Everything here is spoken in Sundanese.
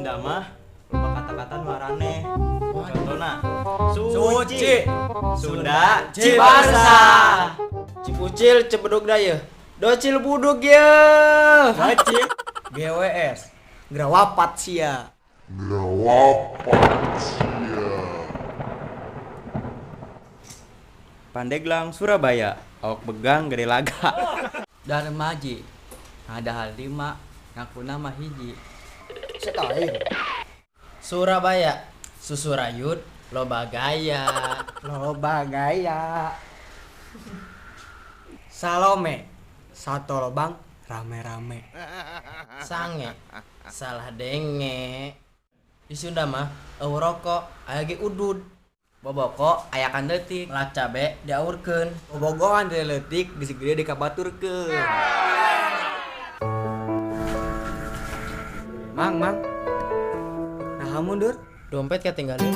Sunda mah loba kata-kata nu araneh. Contohna Suci, Sunda, Cibarsa. Cipucil cebedug da yeuh. Docil budug yeuh. Bacil. GWS. Gerawapat sia. Gerawapat sia. Pandeglang Surabaya, awak begang gede laga. Darmaji ngadahar lima ngakuna mah hiji. Setair. Surabaya susurayut loba gaya. Loba gaya. Salome. Satu lobang rame-rame. Sange salah denge. Di Sunda mah eueuh rokok aya ge udud. Boboko ayakan leutik. Melak cabe diaurkeun. Bobogohan dari leutik geus gede dikabaturkeun. Mang, mang. Nah, mundur. Dompet ketinggalan.